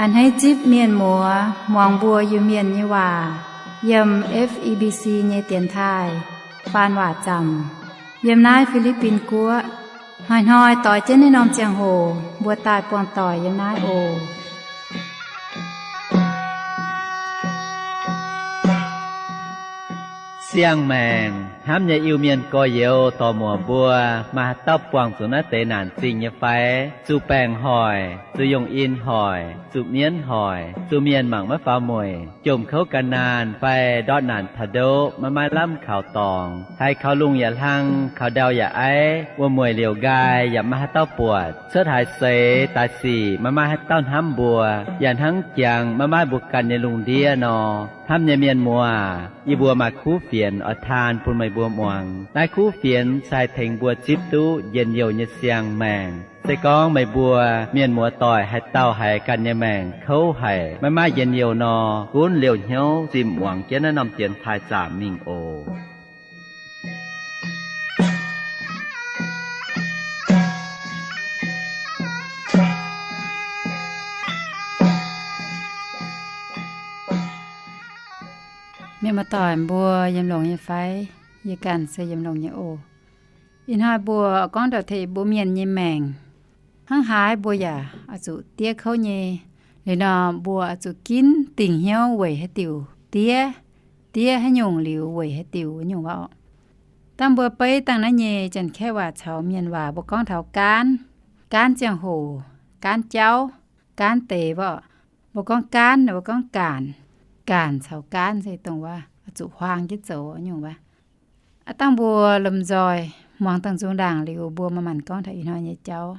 A'hneiv zipv mienh muoz muangx mbuo Iu-Mienh nyei waac yiem F E B C nyei dienx taaih faan waac zaamc yiem naaiv Fi^li^bin Guoqv. Hnoi-hnoi doix jienv naaiv norm ziangh hoc mbuo daaih buangh doic yiem naaiv oc. Siang-maengc hnamv nyei Iu-Mienh gorx-youz dorc-muoc mbuo, maaih haaix dauh buangh zuqc naaiv deix naanc zingh nyei fai? Zuqc baengc hoic, zuqc yongh in hoic, zuqc mienv hoic, zuqc mienh mangc maiv faaux mueic, jomc kouv gan naanh fai ndortv naanc taux ndoqv maiv maaih lamh kaux dorngx, haiz kaux lungh yaac hlang, kaux ndau yaac aiv, wuom-mueic liouc nqaai yaac maiv maaih haaix dauh buatc, cuotv haaix seix daaih sic maiv maaih haaix dauh hnamv mbuo, yaac hnangv jangx maiv maaih mbuo ganh nyei lungh ndiev nor. Hnamv nyei mienh muoz, yie mbuo maaih kuv fienx oix taan bun meih mbuo muangx. Naaiv kuv fienx se haih tengx mbuo zipv duqv njien-youh nyei siang-maengc. Se gorngv meih mbuo mienh muoz doic haaix dauh haiz ganh nyei maengc kouv haic, maiv maaih njien-youh nor, gunv liouh hnyouv zimh muangx jienv naaiv norm dienx taaih zaamc mingh oc. Mienh muoz doic mbuo yiem longx nyei fai? Yie ganh se yiem longx nyei oc. Ih hnoi mbuo gorngv taux tengx mbuo mienh nyei maengc. Hnangv haaix mbuo yaac oix zuqc diev kouv nyei. Liuz nor mbuo oix zuqc ginv dingc hnyouv weic haaix diuc diev, diev haaix nyungc liuz weic haaix diuc nyungc waac. Dangh mbuo beiv dangh naaiv nyei Janx-Kaeqv waac caux mienh waac mbuo gorngv taux gaanv, gaanv ziangh hoc, gaanv jauv, gaanv deix waac. Mbuo gorngv gaanv, mbuo gorngv gaanc. Gaanc caux gaanv se dongh waac oix zuqc huaang jienv zoux nyungc waac. Aav dangh mbuo lomh nzoih muangx dangh nzung ndaangc liuz, mbuo maaih maanc gorngv taux ih hnoi nyei jauv.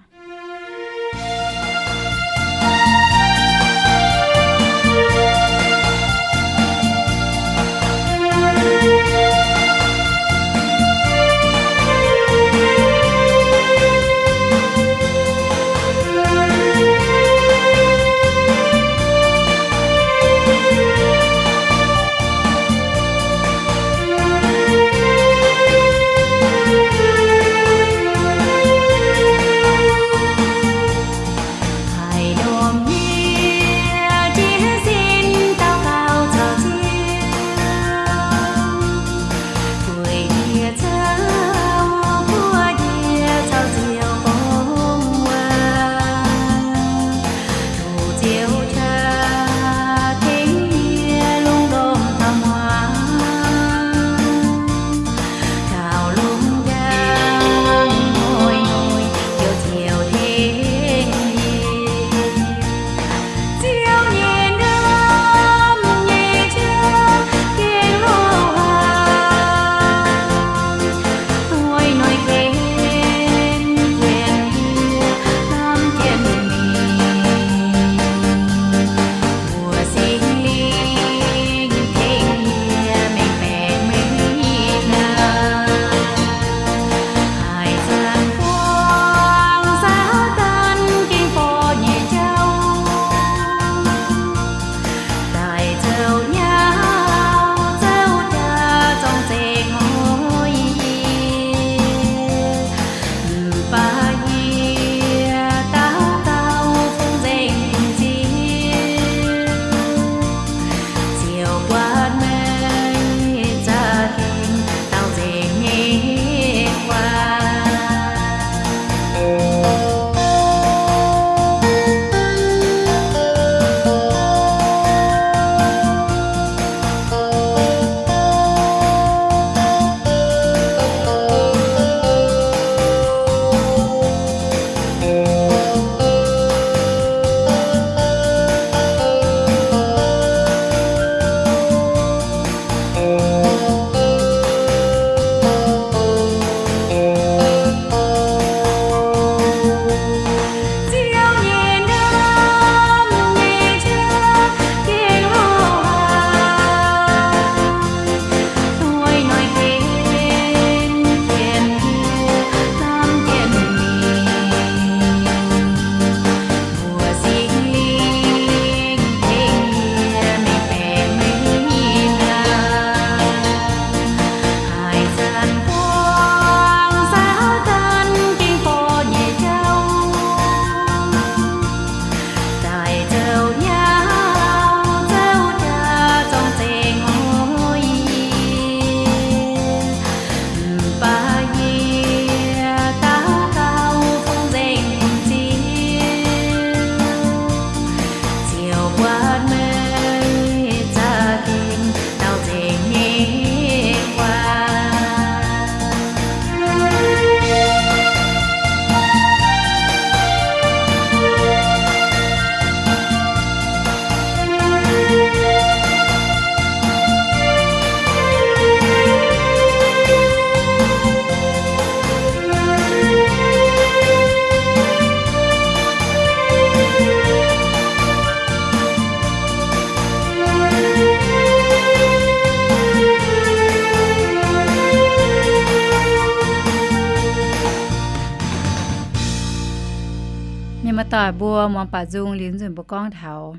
Doic mbuo muangx baac nzung liuz nzunc mbuo gorngv taux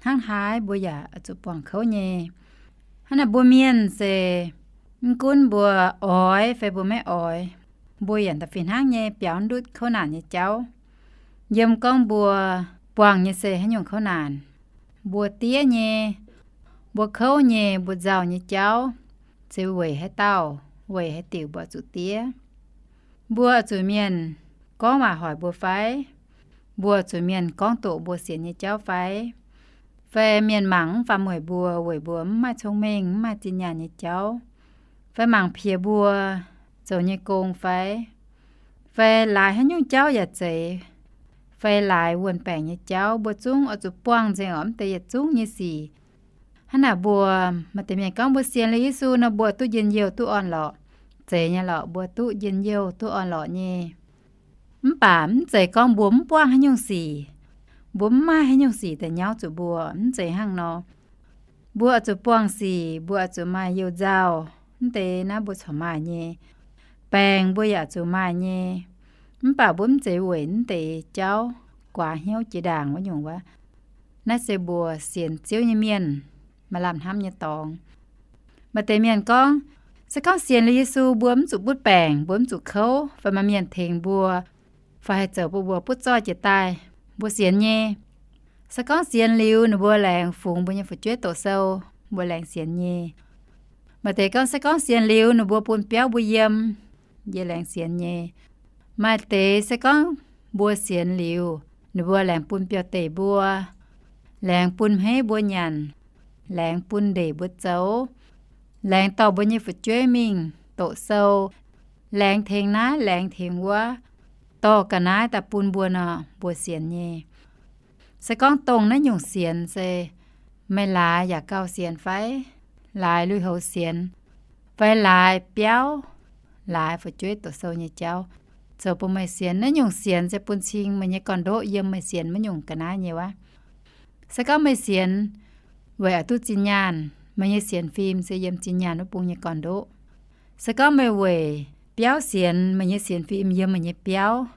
hnangv haaix mbuo yaac zuqc buangh kouv nyei. Hnangv naaic mbuo mienh se, mv gunv mbuo oix fai mbuo maiv oix, mbuo yaac da'fih hnangv nyei biaux ndutv kouv naanc nyei jauv. Yiem gorngv mbuo buangh nyei se haaix nyungc kouv naanc, mbuo diev nyei, mbuo kouv nyei, mbuo nzauh nyei jauv, se weic haaix dauh, weic haaix diuc mbuo zuqc diev. Mbuo zuqc mienh gorngv waac hoic mbuo fai? Mbuo zuqc mienh gorngv doqc mbuo sienx nyei jauv fai? Fai mienh mangc mv faam mueic mbuo weic mbuo mv maaih cong-mengh, mv maaih zinh nyaanh nyei jauv? Fai mangc piex mbuo zoux nyei gong fai? Fai laaix haaix nyungc jauv yaac zeiz, fai laaix wuonh baengc nyei jauv, mbuo zungv oix zuqc buangh nzengc orqc mv deix yietc zungv nyei sic. Hnangv naaic mbuo, maaih deix mienh gorngv mbuo sienx liuz Yesu nor mbuo duqv njien-youh duqv orn-lorqc. Zeiz nyei lorqc, mbuo duqv njien-youh duqv orn-lorqc nyei. Mv baac mv zeiz gorngv mbuo mv buangh haaix nyungc sic, mbuo mv maaih haaix nyungc sic daaih nyauv zuqc mbuo, mv zeiz hnangv nor. Mbuo oix zuqc buangh sic, mbuo oix zuqc maaih you-nzauh, mv deix naaiv mbuo corc maaih nyei. Baengc mbuo yaac zuqc maaih nyei. Mv baac mbuo mv zeiz weic mv deix jauv guaax hnyouv jiex ndaangc wuov nyungc wuov. Naaiv se mbuo sienx Ziouv nyei mienh maaih lamh hnamv nyei dorngx. Maaih deix mienh gorngv, se gorngv sienx liuz Yesu mbuo mv zuqc butv baengc, mbuo mv zuqc kouv, fai maaih mienh tengx mbuo, fai haih zoux bun mbuo butv zoih jiex daaih, mbuo sienx nyei. Se gorngv sienx liuz ninh mbuo laengz fungx mbuo nyei fu'jueiv doqc sou, mbuo laengz sienx nyei. Maaih deix gorngv se gorngv sienx liuz ninh mbuo bun biauv mbuo yiem, yie laengz sienx nyei. Maaih deix se gorngv mbuo sienx liuz ninh mbuo laengz bun biauv-deic mbuo, laengz bun hmeiv mbuo nyanc, laengz bun ndeic mbuo zoux, laengz dorh mbuo nyei fu'jueiv mingh doqc sou, laengz tengx naaiv laengz tengx wuov, dorh ga'naaiv daaih bun mbuo nor, mbuo sienx nyei. Se gorngv dongh naaiv nyungc sienx se meih laaix yaac gauh sienx fai? Laaix lui-houx sienx, fai laaix biauv, laaix fu'jueiv doqc sou nyei jauv, zoux bun meih sienx? Naaiv nyungc sienx se bun cing meih nyei gorn-ndoqv yiem meih sienx maiv nyungc ga'naaiv nyei wuov. Se gorngv meih sienx weic oix duqv zinh nyaanh, meih nyei sienx fim se yiem zinh nyaanh wuov bung nyei gorn-ndoqv. Se gorngv meih weic biauv sienx, meih nyei sienx fim yiem meih nyei biauv.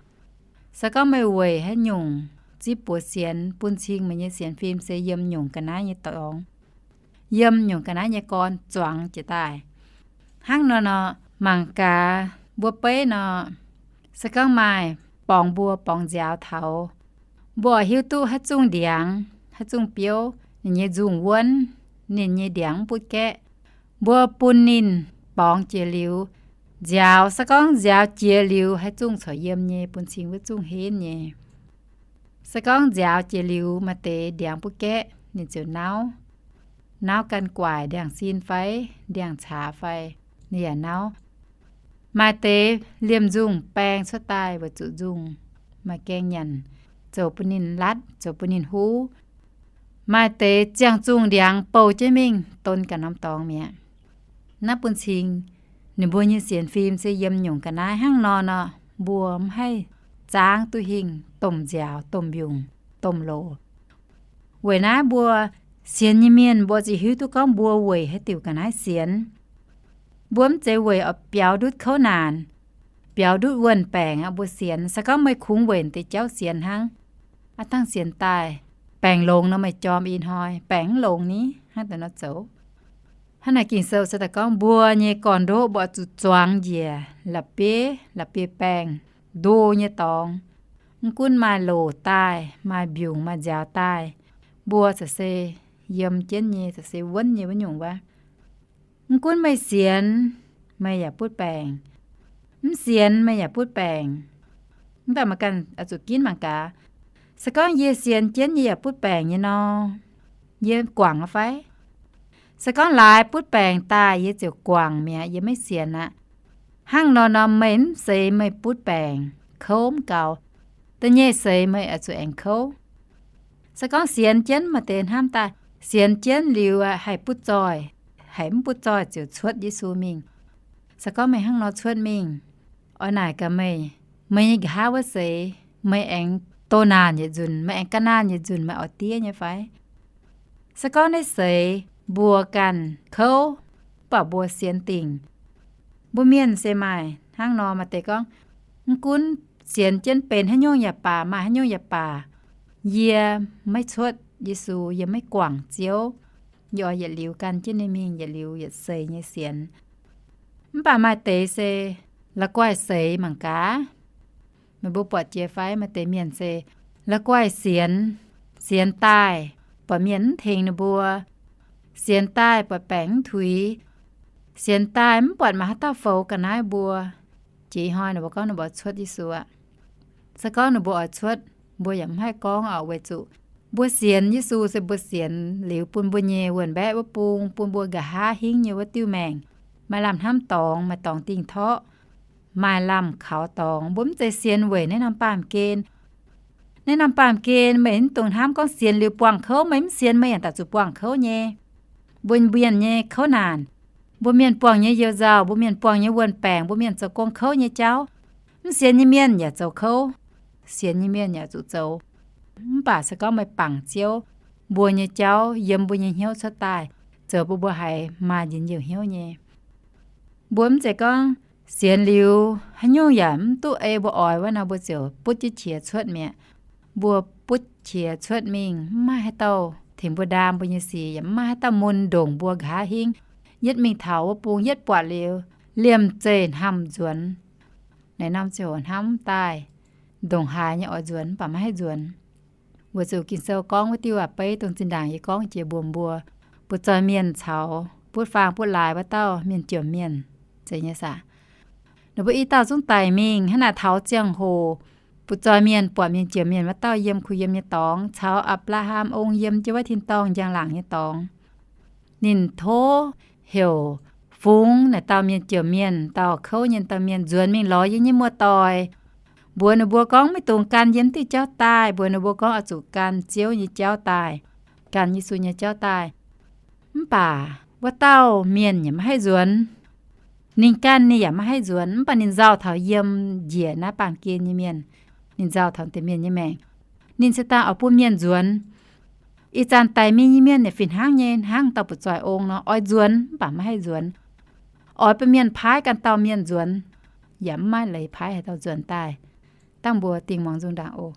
Se gorngv meih weic haaix nyungc zipv buoz sienx, bun cing meih nyei sienx fim se yiem nyungc ga'naaiv nyei dorngx, yiem nyungc ga'naaiv nyei gorn zuangx jiez daaih. Hnangv nor nor, mangc gaax mbuo beiv nor, se gorngv maaih borngz mbuo borngz nziaaux taux, mbuo oix hiuv duqv haaix zungh ndiangx, haaix zungh biouv, ninh nyei nzungh wuonv, ninh nyei ndiangx mv butv gaeqv, mbuo bun ninh borngz jiex liuz nziaaux. Se gorngv nziaaux jiex liuz haaix zungh corc yiem nyei, bun cing wuov zungh henv nyei. Se gorngv nziaaux jiex liuz maaih deix ndiangx butv gaeqv, ninh ziouc nauv. Nauv gan guaic, ndiangx-sin fai ndiangx-caax fai, ninh yaac nauv. Maaih deix liemh nzungh baeng cuotv daaih weic zuqc nzungh maaih gaeng nyanc, zoux bun ninh latv, zoux bun ninh huv. Maaih deix ziangh zungh ndiangx bouh jienv mingh don ganh norm dorngx mi'aqv. Naaiv bun cing ninh mbuo nyei sienx fim se yiem nyungc ga'naaiv. Hnangv nor nor, mbuo mv haih zaangv duqv hingh domh nziaaux, domh mbiungc, domh loz. Weic naaiv mbuo sienx nyei mienh mbuo ziouc hiuv duqv gorngv mbuo weic haaix diuc ga'naaiv sienx. Mbuo mv zeiz weic oix biaux ndutv kouv naanc, biaux ndutv wuonh baengc aqv mbuo sienx. Se gorngv meih kungx weic deix jauv sienx hnangv, aav dangh sienx daaih baengc longx nor meih jorm ih hnoi, baengc mv longx ni hnangv deix nor zoux. Hnangv naaic Ging-Sou se daaih gorngv mbuo nyei gorn-ndoqv mbuo oix zuqc zuangx njiec la'bieiv, la'bieiv-baengh, ndo nyei dorngx. Mv gunv maaih loc daaih, maaih mbiungc, maaih nziaaux daaih, mbuo za'gengh se yiem jienv nyei, za'gengh se wuonv nyei wuov nyungc wuov. Mv gunv meih sienx, meih yaac butv baengc. Mv sienx meih yaac butv baengc. Mv baac meih ganh oix zuqc ginv mangc gaax. Se gorngv yie sienx jienv yie yaac butv baengc nyei nor, yie guangc aqv fai? Se gorngv laaix butv baengc daaih yie ziouc guangc mi'aqv, yie maiv sienx aqv. Hnangv nor nor meih mv seix meih butv baengc kouv mv gaux, da'nyeic seix meih oix zuqc aengx kouv. Se gorngv sienx jienv maaih deix hnamv daaih, sienx jienv liuz haih butv zoih, haiz mv butv zoih ziouc cuotv Yesu mingh. Se gorngv meih hnangv nor cuotv mingh, oix naaic gaax meih, meih nyei nqa'haav wuov seix meih aengx doh naanc yietc nzunc, meih aengx ga'naanh yietc nzunc, meih oix diev nyei fai? Se gorngv naaiv seix mbuo ganh kouv, mv baac mbuo sienx dingc. Mbuo mienh se maaih hnangv nor, maaih deix gorngv, mv gunv sienx jienv benx haaix nyungc yaac baac, maaih haaix nyungc yaac baac, yie maiv cuotv Yesu, yie maiv guangc Ziouv. Yie oix yietc liuz gan jienv ninh mingh, yietc liuz yietc seix nyei sienx. Mv baac maaih deix se la'guaih seix mangc gaax. Meih mbuo buatc jiex fai? Maaih deix mienh se la'guaih sienx, sienx daaih buatc mienh mv tengx ninh mbuo, sienx daaih buatc baengc mv tuix, sienx daaih mv buatc maaih haaix dauh foux ga'naaiv mbuo. Jiex hnoi ninh mbuo gorngv ninh mbuo cuotv Yesu aqv. Se gorngv ninh mbuo oix cuotv, mbuo yaac mv haih gorngv oc, weic zuqc mbuo sienx Yesu se mbuo sienx liuz bun mbuo nyei wuonh mbaeqv wuov bung, bun mbuo nqa'haav hingv nyei wuov diuh maengc, maaih lamh hnamv dorngx, maaih dorngx dingh torqv, maaih lamh kaux dorngx. Mbuo mv zeiz sienx weic naaiv norm baamh gen. Naaiv norm baamh gen meih mv dungx hnamv gorngv sienx liuz buangh kouv, meih mv sienx meih yaac daaih zuqc buangh kouv nyei. Mbuo mienh nyei kouv naanc, mbuo mienh buangh nyei you nzauh, mbuo mienh buangh nyei wuonh baengc, mbuo mienh zoux gong kouv nyei jauv, mv sienx nyei mienh yaac zoux kouv, sienx nyei mienh yaac zuqc zoux. Mv baac se gorngv meih bangc Ziouv, mbuo nyei jauv yiem mbuo nyei hnyouv cuotv daaih, zoux bun mbuo haiz maaih njien-youh hnyouv nyei. Mbuo mv zeiz gorngv sienx liuz haaix nyungc yaac mv duqv ei mbuo oix wuov nor, mbuo ziouc butv jienv qiex cuotv mi'aqv. Mbuo butv qiex cuotv mingh, mv maaih haaix dauh tengx mbuo ndaam mbuo nyei sic, yaac mv maaih haaix dauh mun ndongc mbuo nqa'haav hingv. Yietv mingh taux wuov bung, yietv buatc liuz, liemh zeih hnamv nzuonx. Naaiv norm ziangh hoc hnamv daaih, ndongc haaix nyei oix nzuonx, mv baac maiv haih nzuonx. Weic zuqc Ging-Sou gorngv wuov diuh waac-beiv dongh zinh ndaangc yie gorngv jiex mbuox mbuo, butv-zoih mienh caux butv-faang butv-laaix wuov dauh mienh jomc mienh, zeiz nyei saah? Ninh mbuo i dauh zungv daic mingh. Hnangv naaic taux ziangh hoc butv-zoih mienh buatc mienh jomc mienh wuov dauh yiem kuh yiem nyei dorngx, caux Apc^laa^ham ong yiem jienv wuov tin-dorngh njang-laangc nyei dorngx. Ninh tov heuc fungx naaic dauh mienh jomc mienh, dauh kouv nyei dauh mienh, nzuonx mingh lorz yie nyei muoz-doic, mbuox ninh mbuo gorngv maiv dungx gan yiem diuh jauv daaih, mbuox ninh mbuo gorngv oix zuqc gan Ziouv nyei jauv daaih, gan Yesu nyei jauv daaih. Mv baac wuov dauh mienh yaac maiv haih nzuonx. Ninh ganh ninh yaac maiv haih nzuonx, mv baac ninh nzauh taux yiem njiec naaiv baamh gen nyei mienh. Ninh nzauh taux deix mienh nyei maengc. Ninh se daaih oix bun mienh nzuonx. Ih zanc daic mingh nyei mienh yaac fih hnangv nyei, hnangv dauh butv-zoih ong nor, oix nzuonx mv baac maiv haih nzuonx. Oix bun mienh paaiv ganh dauh mienh nzuonx, yaac mv maaih leiz paaiv haaix dauh nzuonx daaih. Dangh mbuo dingh muangx nzung ndaangc oc.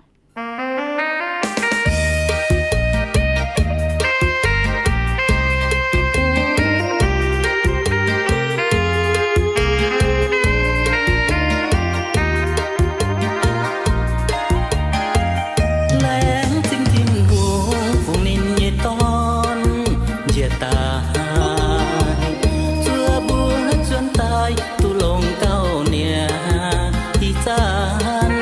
Laengz zingh Tin-Hungh fungx ninh nyei Dorn njiec daaih, zuov mbuo nzuonx daaih duqv longx gauh niaa. Ih zanc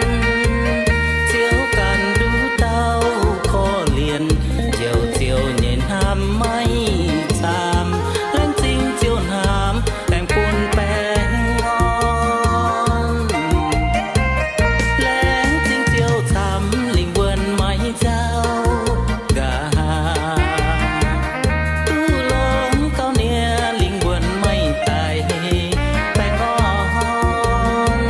Ziouv ganh nduqc dauh korv-lienh, njoux Ziouv nyei hnamv maiv camv. Laengz zingh Ziouv hnamv baengh bun baengh orn. Laengz zingh Ziouv camv lingh wuonh maiv nzauh nqa'haav, duqv longx gauh niaa lingh wuonh maiv daic baengh orn.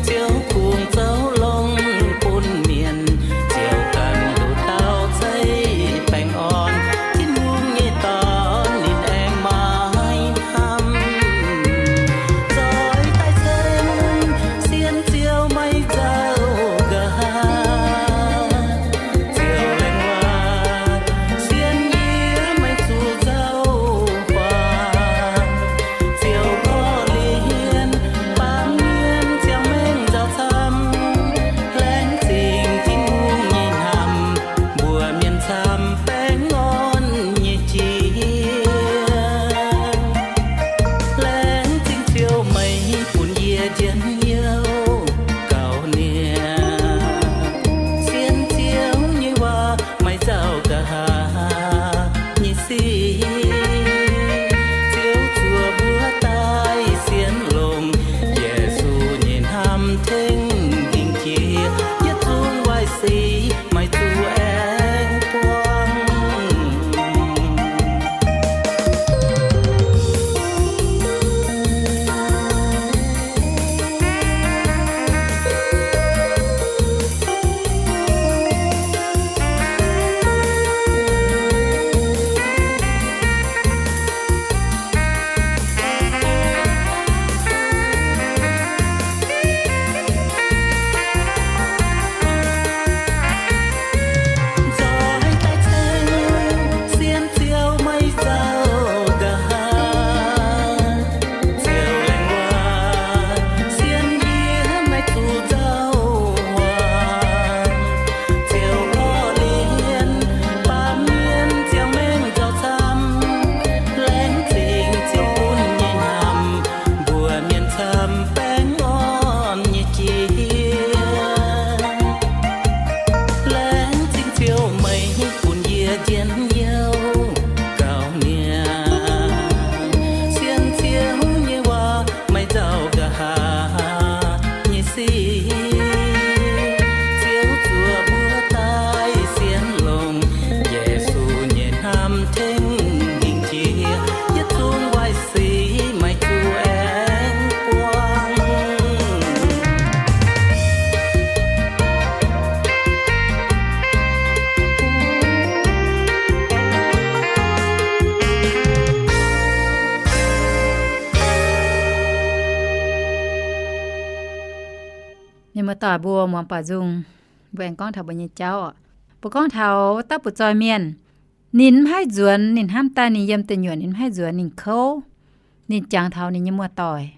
Ziouv kungx zoux longx bun mienh, Ziouv ganh nduqc dauh zeiv baengh orn. Tin-Hungh nyei Dorn ninh Mienh muoz-doic mbuo muangx baaux nzung, mbuo aengx gorngv taux mbuo nyei jauv oc. Mbuo gorngv taux wuov dauh butv-zoih mienh, ninh mv haih nzuonx, ninh hnamv daaih ninh yiem deic nyuoqc ninh mv haih nzuonx, ninh kouv, ninh jangx taux ninh nyei muoz-doic.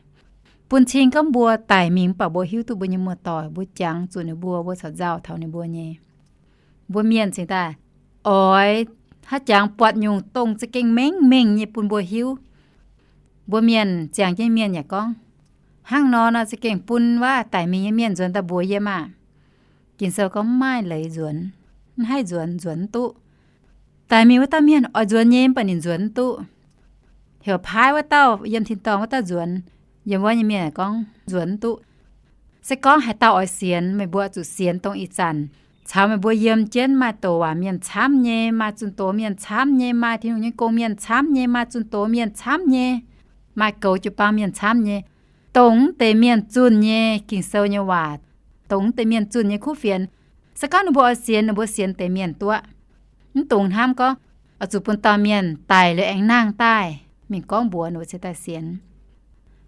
Bun cing gorngv mbuo daic mingh mv baac mbuo hiuv duqv mbuo nyei muoz-doic, mbuo jangx zuqc ninh mbuo, mbuo caux nzauh taux ninh mbuo nyei. Mbuo mienh cingx daaih oix haaix jangx buatc nyungc dongh za'gengh mengh mengh nyei bun mbuo hiuv. Mbuo mienh, ziangh jienv mienh yaac gorngv, hnangv nor nor za'gengh bun wuov daic mingh nyei mienh nzuonx daaih mbuox yiem aah. Ging-Sou gorngv mv maaih leiz nzuonx, mv haih nzuonx, nzuonx mv duqv. Daic mingh wuov dauh mienh oix nzuonx nyei mv baac ninh nzuonx mv duqv. Heuc paaiv wuov dauh yiem tin-dorngh wuov dauh nzuonx, yiem wuov nyei mienh gorngv nzuonx mv duqv. Se gorngv haaix dauh oix sienx, meih mbuo zuqc sienx dongh ih zanc caux meih mbuo yiem jienv maaih doz waac mienh camv nyei, maaih zunh doz mienh camv nyei, maaih Tin-Hungh nyei gong mienh camv nyei, maaih zunh doz mienh camv nyei, maaih goux jiu-baang mienh camv nyei, dongh mv deix mienh zunh nyei Ging-Sou nyei waac, dongh mv deix mienh zunh nyei kuv fienx. Se gorngv ninh mbuo oix sienx, ninh mbuo sienx deix mienh duqv. Mv dungx hnamv gorngv oix zuqc bun dauh mienh daic liuz aengx nangh daaih mingh gorngv mbuox ninh mbuo cingx daaih sienx.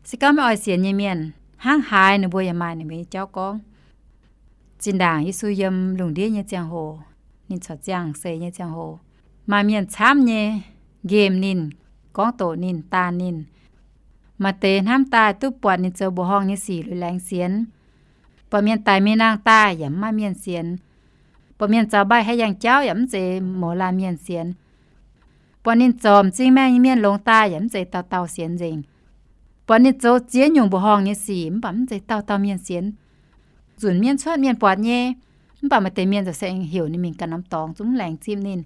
Se gorngv maiv oix sienx nyei mienh, hnangv haaix ninh mbuo yaac maaih ninh mbuo nyei jauv gorngv. Zinh ndaangc Yesu yiem lungh ndiev nyei ziangh hoc, ninh corc ziangh seix nyei ziangh hoc, maaih mienh camv nyei nqemh ninh, gorngv doqc ninh, daanh ninh. Maaih deix hnamv daaih duqv buatc ninh zoux mbuoqc horngh nyei sic liuz laengz sienx. Buatc mienh daic mingh nangh daaih yaac mv maaih mienh sienx. Buatc mienh zaux mbaih haaix yangh jauv yaac mv zeiz mouz laanh mienh sienx. Buatc ninh zorc m'zing maengh nyei mienh longx daaih yaac mv zeiz dauh dauh sienx nzengc. Buatc ninh zoux ziex nyungc mbuoqc horngh nyei sic mv baac mv zeiz dauh dauh mienh sienx. Nzunc mienv cuotv mienh buatc nyei, mv baac maaih deix mienh zoux saeng heuc ninh mingh ganh norm dorngx zungv laengz zipv ninh.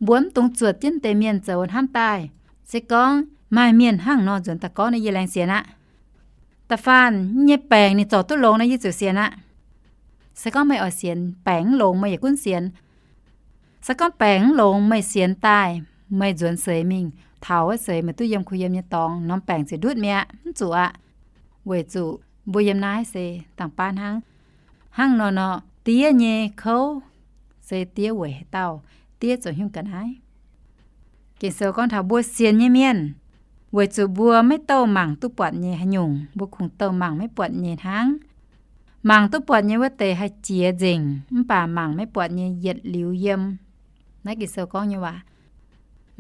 Mbuo mv dungx zuotc jienv deix mienh zoux hnamv daaih. Se gorngv maaih mienh hnangv nor nzuonx daaih gorngv nor, yie laengz sienx aqv. Da'faanh nyei baengc ninh zorc duqv longx nor, yie ziouc sienx aqv. Se gorngv meih oix sienx baengc mv longx, meih yaac gunv sienx. Se gorngv baengc mv longx, meih sienx daaih, meih nzuonx seix mingh, taux wuov seix meih duqv yiem kuh yiem nyei dorngx, norm baengc ziouc ndutv mi'aqv, mv zuqc aqv. Weic zuqc mbuo yiem naaiv se dangh baav hnangv. Hnangv nor nor, diev nyei kouv se diev weic haaix dauh? Diev zoux nyungc ga'naaiv. Ging-Sou gorngv taux mbuo sienx nyei mienh, weic zuqc mbuo maiv douh mangc duqv buatc nyei haaix nyungc, mbuo kungx douh mangc maiv buatc nyei hnangv. Mangc duqv buatc nyei wuov deix haih jiex nzengc, mv baac mangc maiv buatc nyei yietc liuz yiem. Naaiv Ging-Sou gorngv nyei waac,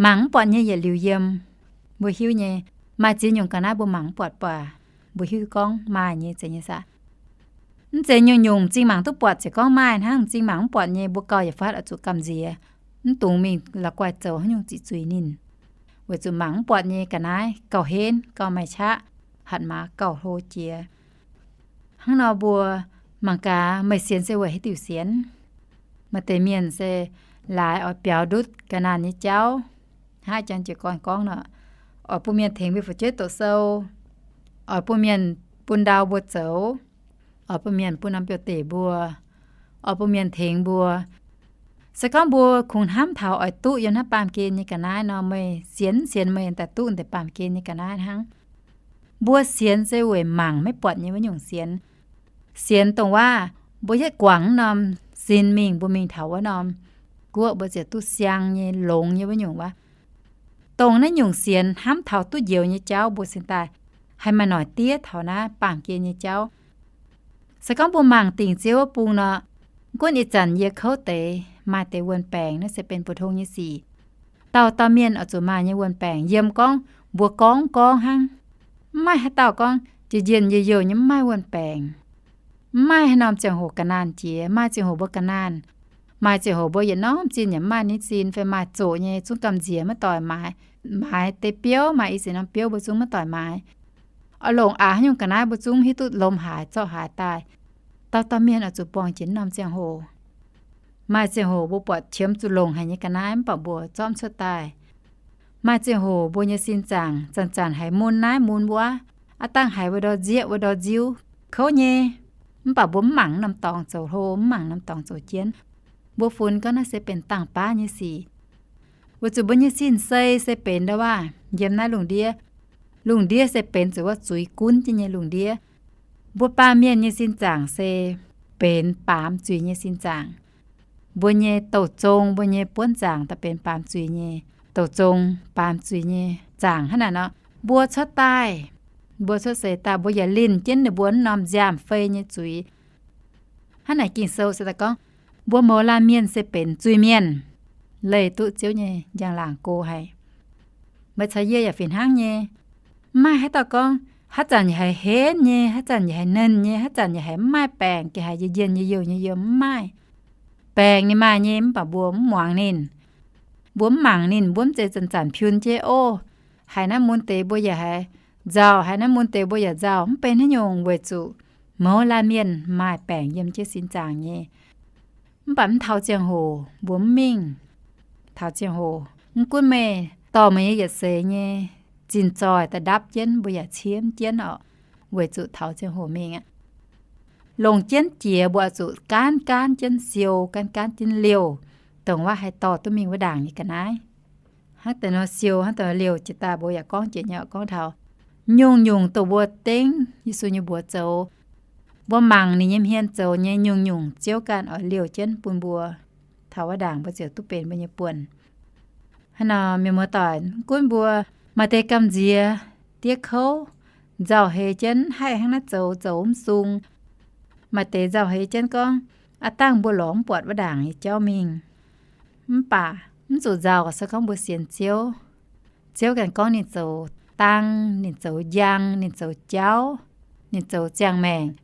mangc mv buatc nyei yietc liuz yiem. Mbuo hiuv nyei, maaih ziex nyungc ga'naaiv mbuo mangc mv buatc baac mbuo hiuv gorngv maaih nyei zeiz nyei saah? Mv zeiz nyungc-nyungc m'zing mangc duqv buatc ziouc gorngv maaih hnangv. M'zing mangc mv buatc nyei mbuo gauh yietc fatv oix zuqc gamh nziex, mv dungx mingh la'guaih zoux haaix nyungc ziqc zuiz ninh. Weic zuqc mangc mv buatc nyei ga'naaiv gauh henv, gauh maaih qaqv, hatc maaz gauh hlo jiex. Hnangv nor mbuo mangc gaax meih sienx se weic haaix diuc sienx? Maaih deix mienh se laaix oix biaux ndutv ga'naanh nyei jauv, hnangv jang jiez gorn gorngv nor, oix bun mienh tengx mbuo fu'jueiv doqc sou, oix bun mienh bun ndau mbuo zoux, oix bun mienh bun norm biouv-deic mbuo, oix bun mienh tengx mbuo. Se gorngv mbuo kungx hnamv taux oix duqv yiem naaiv baamh gen nyei ga'naaiv nor, meih sienx sienx meih daaih duqv deix baamh gen nyei ga'naaiv hnangv. Mbuo sienx se weic mangc maiv buatc nyei wuov nyungc sienx. Sienx dongh waac mbuo yietv guangc wuov norm sin mingh, mbuo mingh taux wuov norm guoqv mbuo ziouc duqv siang nyei, longx nyei wuov nyungc waac. Dongh naaiv nyungc sienx hnamv taux duqv njoux nyei jauv mbuo cingx daaih haih maaih noic diev taux naaiv baamh gen nyei jauv. Se gorngv mbuo mangc dingc Ziouv wuov bung nor, gunv ih zanc yie kouv deix, maaih deix wuon-baengc, naaiv se benx mbu'tong nyei sic. Dauh dauh mienh oix zuqc maaih nyei wuon-baengc. Yiem gorngv mbuo gorngv gorngv hnangv, mv maaih haaix dauh gorngv jiex njien-youh youh nyei mv maaih wuon-baengc. Mv maaih haaix norm ziangh hoc ga'naanh jiex. Maaih ziangh hoc mbuo ga'naanh, maaih ziangh hoc mbuo yietc norm zinh yaac mv maaih nyei zinh, fai maaih zoqc nyei zungv gamh nziex maiv doic maaiz, maaiz deix biouv, maaih i ziex norm biouv mbuo zungv maiv doic maaiz. Oix longc aqc haaix nyungc ga'naaiv mbuo zungv hiuv duqv lomh haaix zorqv haaix daaih. Dauh dauh mienh oix zuqc borngz jiex norm ziangh hoc. Maaih ziangh hoc mbuo buatc qiemx zuqc longc haic nyei ga'naaiv mv baac mbuo zorqv mv cuotv daaih. Maaih ziangh hoc mbuo nyei sin zaangc zanc-zanc haiz mun naaiv mun wuov, aav dangh haiz wuov ndor nzieqv wuov ndor nziu, kouv nyei, mv baac mbuo mv mangc norm dorngx zoux hlo, mv mangc norm dorngx zoux jienv. Mbuo funx gorngv naaiv se benx dangh baav nyei sic. Weic zuqc mbuo nyei sin sei se benx ndau waac yiem naaiv lungh ndiev. Lungh ndiev se benx zuqc wuov zuiz gunv jienv nyei lungh ndiev. Mbuo baamh mienh nyei sin zaangc se benx baamz zuiz nyei sin zaangc. Mbuo nyei douh zong, mbuo nyei buonv zaangc daaih benx baamz zuiz nyei, douh zong baamz zuiz nyei zaangc hnangv naaic nor. Mbuo cuotv daaih Mbuo cuotv seix daaih mbuo yaac linh jienv ninh mbuo wuov norm nziaamv-fei nyei zuiz. Hnangv naaic Ging-Sou se daaih gorngv, mbuo mouz laanh mienh se benx zuiz-mienh, leih duqv Ziouv nyei njang-laangc go haic. Meih caux yie yaac fih hnangv nyei. Mv maaih haaix dauh gorngv, haaix zanc yaac haiz henv nyei, haaix zanc yaac haiz nernh nyei, haaix zanc yaac haiz mv maaih baengc, yaac haiz njien-njien nyei youh nyei yiem, mv maaih. Baengc ninh maaih nyei, mv baac mbuo mv muangx ninh. Mbuo mv mangc ninh, mbuo mv zeiz zanc-zanc piun jienv ov. Haiz naaiv mun deix mbuo yaac haiz nzauh, haiz naaiv mun deix mbuo yaac nzauh, mv benx haaix nyungc, weic zuqc mouz laanh mienh maaih baengc yiem jienv sin zaangc nyei. Mv baac mv taux ziangh hoc mbuo mv mingh. Taux ziangh hoc mv gunv meih dorh meih nyei yietc seix nyei zinh zoih daaih ndapv jienv, mbuo yaac ciemv jienv orqc, weic zuqc taux ziangh hoc mingh aqv. Longc jienv jiex mbuo oix zuqc gaanv gaanv jienv siou, gaanv gaanv jienv liouh, dongh wuov haih dorh duqv mingh wuov ndaangc nyei ga'naaiv. Hnangv deix nor siou, hnangv deix nor liouh jiex daaih mbuo yaac gorngv jiex nyei, gorngv taux nyungc-nyungc dongh mbuo dengv Yesu nyei mbuox zoux, mbuo mangc ninh nyei hmien zoux nyei nyungc-nyungc Ziouv ganh oix liouh jienv bun mbuo. Taux wuov ndaangc mbuo ziouc duqv benx mbuo nyei buonc. Hnangv nor mienh muoz-doic, mv gunv mbuo maaih deix gamh nziex diev kouv, nzauh heix jienv haih hnangv naaiv zoux, zoux mv sung. Maaih deix nzauh heix jienv gorngv, aav dangh mbuo lorz mv buatc wuov ndaangc nyei jauv mingh. Mv baac mv zuqc nzauh se gorngv mbuo sienx Ziouv. Ziouv ganh gorngv ninh zoux dang, ninh zoux njang, ninh zoux jauv, ninh zoux ziangh maengc.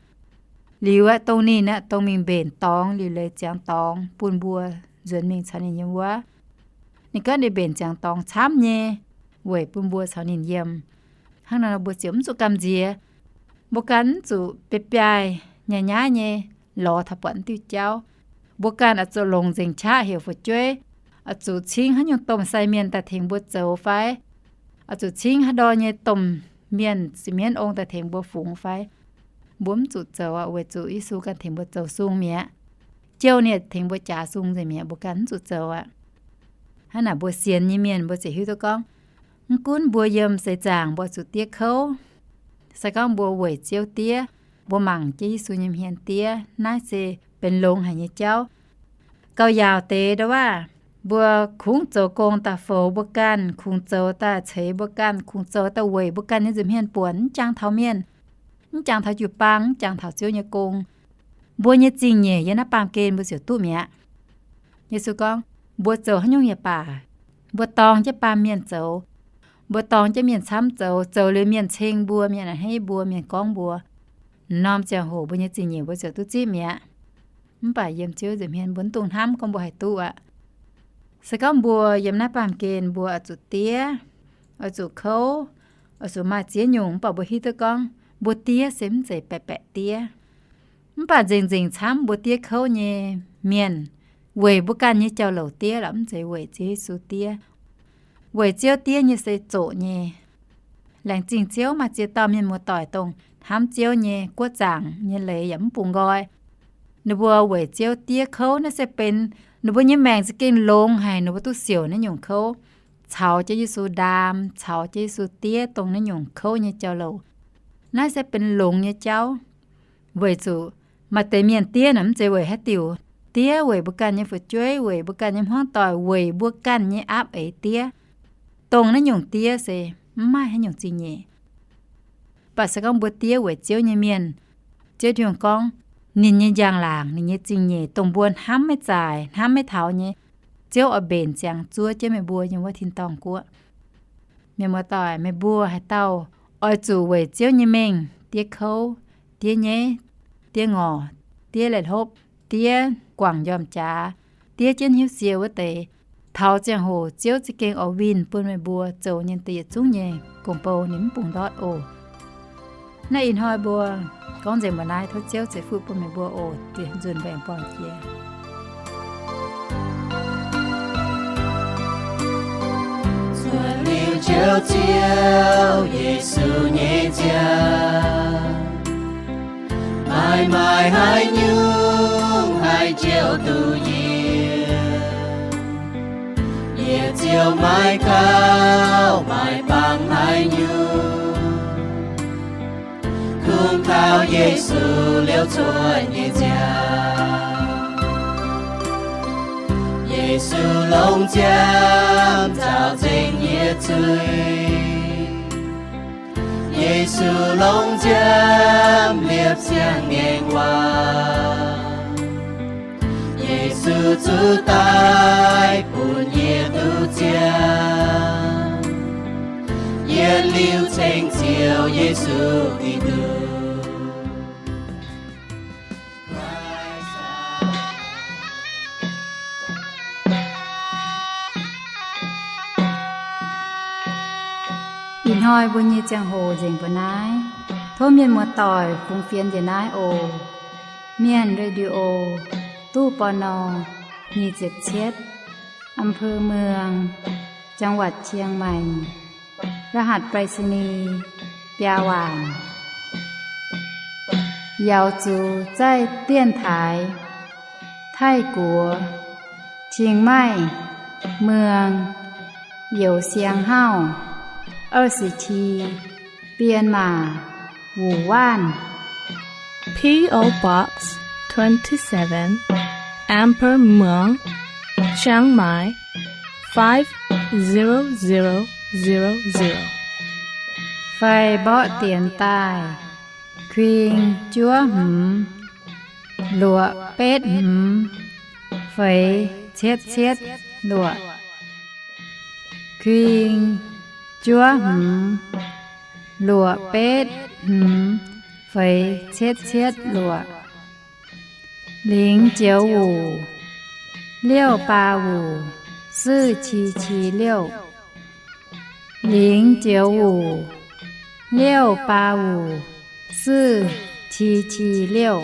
Liuz aeqv, dongh ninh aeqv, dongh mingh mbenc dorngx liuc leiz ziangx dorngx bun mbuo nzuonx mingh caux ninh yiem wuov. Ninh gorngv ninh mbenc ziangx dorngx camv nyei, weic bun mbuo caux ninh yiem. Hnangv nor mbuo ziouc mv zuqc gamh nziex. Mbuo ganh mv zuqc biaav-biaaih nyaaih-nyaiv nyei lorz taux buatc diuh jauv. Mbuo ganh oix zuqc longc nzengc qaqv heuc fu'jueiv, oix zuqc cingv haaix nyungc domh sai mienh daaih tengx mbuo zoux fai? Oix zuqc cingv haaix ndor nyei domh mienh, sieqv mienv ong daaih tengx mbuo fungx fai? Mbuo mv zuqc zoux aqv, weic zuqc Yesu ganh tengx mbuo zoux sung mi'aqv. Ziouv ninh tengx mbuo jaax sung nzengc mi'aqv, mbuo ganh mv zuqc zoux aqv. Hnangv naaic mbuo sienx nyei mienh mbuo ziouc hiuv duqv gorngv, mv gunv mbuo yiem seix zaangc mbuo zuqc diev kouv, se gorngv mbuo weic Ziouv diev, mbuo mangc jienv Yesu nyei hmien diev, naaiv se benx longx haic nyei jauv. Gauh yaauc deix ndau wuov, mbuo kungx zoux gong daaih foux mbuo ganh, kungx zoux daaih ceix mbuo ganh, kungx zoux daaih weic mbuo ganh nyei nza'hmien buonc, mv jangx taux mienh, mv jangx taux jiu-baang, mv jangx taux Ziouv nyei gong. Mbuo nyei zingh nyeic yiem naaiv baamh gen mbuo ziouc duqv mi'aqv. Yesu gorngv, mbuo zoux haaix nyungc yaac baac, mbuo dorng jienv baamh mienh zoux, mbuo dorng jienv mienh camv zoux, zoux liuz mienh ceng mbuo, mienh a'hneiv mbuo, mienh gorngv mbuo, norm ziangh hoc mbuo nyei zingh nyeic mbuo ziouc duqv zipv mi'aqv. Mv baac yiem Ziouv nza'hmien mbuo mv dungx hnamv gorngv mbuo haih duqv aqv. Se gorngv mbuo yiem naaiv baamh gen mbuo oix zuqc diev, oix zuqc kouv, oix zuqc maaih ziex nyungc, mv baac mbuo hiuv duqv gorngv mbuo diev se mv zeiz baeqc baeqc diev. Mv baac nzengc nzengc camv mbuo diev kouv nyei mienh, weic mbuo ganh nyei jauv-louc diev lorqc, mv zeiz weic Ziouv Yesu diev. Weic Ziouv diev nyei se zoqc nyei. Laengz zingh Ziouv maaih ziex dauh mienh muoz-doic dongh hnamv Ziouv nyei, guoqv zaangc nyei leiz yaac mv bungx nqoi. Ninh mbuo weic Ziouv diev kouv naaiv se benx ninh mbuo nyei maengc za'gengh longx haic, ninh mbuo duqv siouc naaiv nyungc kouv, caux jienv Yesu ndaam, caux jienv Yesu diev dongh naaiv nyungc kouv nyei jauv-louc. Naaiv se benx longx nyei jauv. Weic zuqc maaih deix mienh diev naaic mv zeiz weic haaix diuc. Diev weic mbuo ganh nyei fu'jueiv, weic mbuo ganh nyei hmuangv doic, weic mbuo ganh nyei aapv eix diev. Dongh naaiv nyungc diev se mv maaih haaix nyungc zingh nyeic. Mv baac se gorngv mbuo diev weic Ziouv nyei mienh, Ziouv Tin-Hungh gorngv, ninh nyei njang-laangc, ninh nyei zingh nyeic dongh mbuo hnamv maiv zaaic, hnamv maiv taux nyei, Ziouv oix mbenc ziangx zuov jienv meih mbuo yiem wuov tin-dorngh guoqv. Mienh muoz-doic, meih mbuo haaix dauh oix zuqc weic Ziouv nyei mengh diev kouv, diev nyeiv, diev ngorc, diev laih hlopv, diev guangc njormh jaax, diev jienv hnyouv sie wuov deix, taux ziangh hoc Ziouv za'gengh oix winh bun meih mbuo zoux nyei deix yietc zungv nyei gong-bou ninh mv bungx ndortv oc. Naaiv ih hnoi mbuo gorngv nzengc mbuo naaiv, tov Ziouv ceix fuqv bun meih mbuo oc. Ziouc nzunc mbaengx buangh jiex. Cuotv liuz Ziouv, Ziouv Yesu nyei nziaamv, maaih maaih haaix nyungc haih njoux duqv yie? Yie ziouc maiv gauh maaih bangc haaix nyungc, kungx kaux Yesu liouh cuotv nyei nziaamv. Yesu longx nziaamv nzaaux nzengc yie zuiz. Yesu longc nziaamv liepc siang-ngaengc waac. Yesu zuqc daic bun yie duqv ziangh. Yietc liuz ceng Ziouv Yesu Giduc. Ih hnoi mbuo nyei ziangh hoc nzengc mbuo naaiv. Tov mienh muoz-doic fungx fienx njiec naaiv oc. Mienh Radio, ตู้ ปณ. nyic ziepc cietv, อำเภอเมือง จังหวัดเชียงใหม่ รหัสไปรษณีย์ biaa waanc. Yaux zuqc 在电台 Taiv-Guoqv, Chiang Mai, Muang, Youz Siang Hauv, 二十七, Myanmar, Wuhan. P O Box twenty-seven, อำเภอเมือง Chiang Mai, five zero zero zero zero. Fai mborqv dienx daaih: kuing juov hmz, luoqc betv hmz, feix cietv cietv luoqc. Kuing juov hmz, luoqc betv hmz, feix cietv cietv luoqc. 零九五, 六八五, 四七七六. 零九五, 六八五, 四七七六.